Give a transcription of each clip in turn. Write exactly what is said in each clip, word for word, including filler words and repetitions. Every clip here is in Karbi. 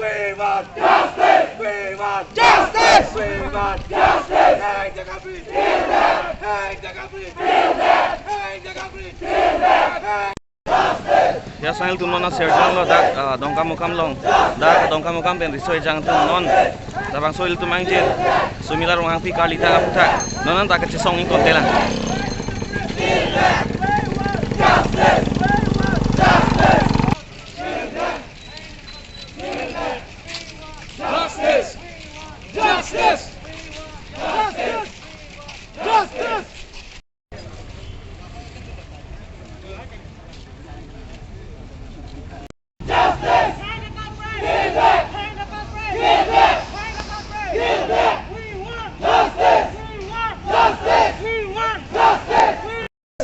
We want justice! We want justice! We want justice! Hang the culprit! Hang the culprit! Hang the culprit! Ya, sang ilitum non asirjang lo dak, ah, Dongkamukam along. Dak Dongkamukam pen riso ejang atum non. Labangso ilitum angjir Sumila Ronghangpi karlitang aphuthak non anta kachesong ingtonte lang. Justice! Justice! Justice! Justice!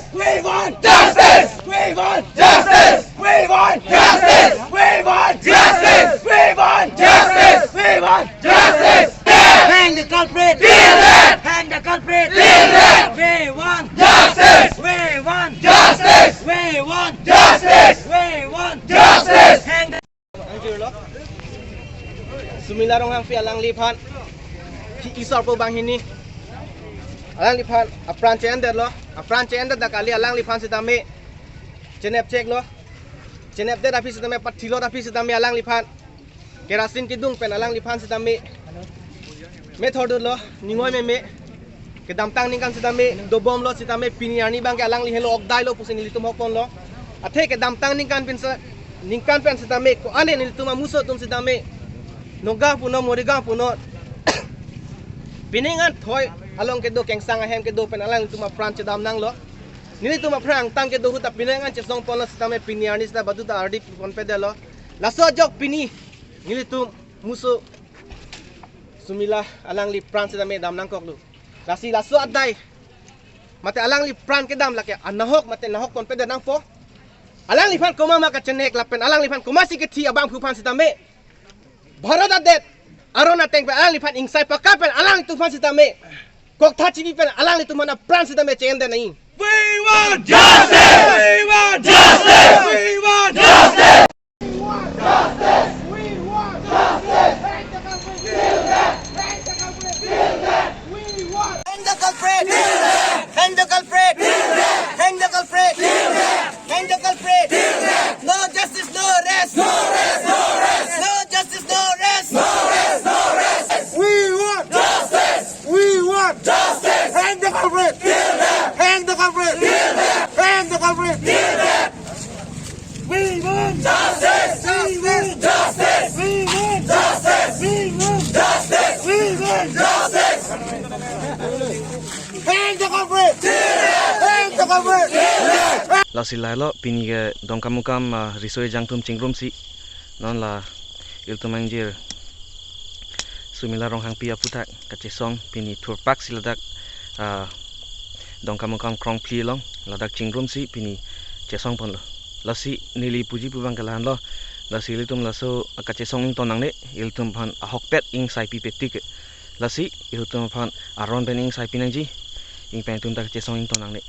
We want justice! We want justice! We want justice! We want justice! We want justice! We want justice! Hang the culprit! Kill them! Hang the culprit! Kill them! We want justice! We want justice! We want justice! We want justice! Hang the Angjir lo. Sumila Ronghangpi alangliphan. Ki isor po banghini. Alangliphan apran che-endetlo. Apran che-endet dak kali alangliphan sitame chenep cheklo. Chenepdet aphi sitame, pathilot aphi sitame alangliphan kerasin kedung pen alangliphan sitame methor dolo, ningoi meme. Kedamtang ningkan sitame dobomlo sitame pini arni abangke alangli henlo okdailo pusi nelitum hokponlo. Athe kedamtang ningkan pen sa, ningkan pen sitame ko-an nelitum amuso atum sitame Nagaon punon, Morigaon punon, pining an thoi along kedo, kengsang ahem kedo pen alanglitum apran chedam nanglo. Nelitum aphrang tang kedo ahut ta pining an chesongponlo sitame pini arni sita baduta ardi ponpedetlo. Laso ajok pini nelitum muso Sumila alangli pran sitame dam nangkoklo. Lasi laso adai mate alangli pran kedam lake anahok mate nahok ponpedet nangpo. Alangliphan komat ma kachenek lapen alangliphan komatsi kethi abangphu aphan sitame Bharat adet aron ateng pen alangliphan ingsai paka pen alanglitum aphan sitame koktha chipi pen alanglitum aphan apran sitame che-endet nangji. We want justice! We want justice! We want justice! We want justice! We want justice! Hang the culprit! Kill them! Hang the culprit! Kill them! Hang the culprit! Kill them! Hang the culprit! Kill them! Hang the culprit! Kill them! No justice, no rest! No rest, no rest! No justice, no rest! No rest, no rest! We want justice! We want justice! Hang the culprit! Kill them! Hang the culprit! Kill them! Hang the culprit! Kill them! We want justice! We want justice! We want justice! We want justice! We want justice! Hang the culprit! Hang the culprit! Lasi lahelo pini ke Dongkamukam, ah, riso ejang atum chingrumsi non la ilitum angjir Sumila Ronghangpi aphuthak kachesong pini thurpaksi ladak, ah, Dongkamukam krongphli along ladak chingrumsi pini chesongponlo. Lasi neli puji pu abangke la-anlo. Lasi ilitum laso akachesong ington nangne, ilitum aphan ahokpet ingsaipipe tik. Lasi ilitum aphan aron pen ingsaipi nangji. Ing pen itum ta kachesong ington nangne.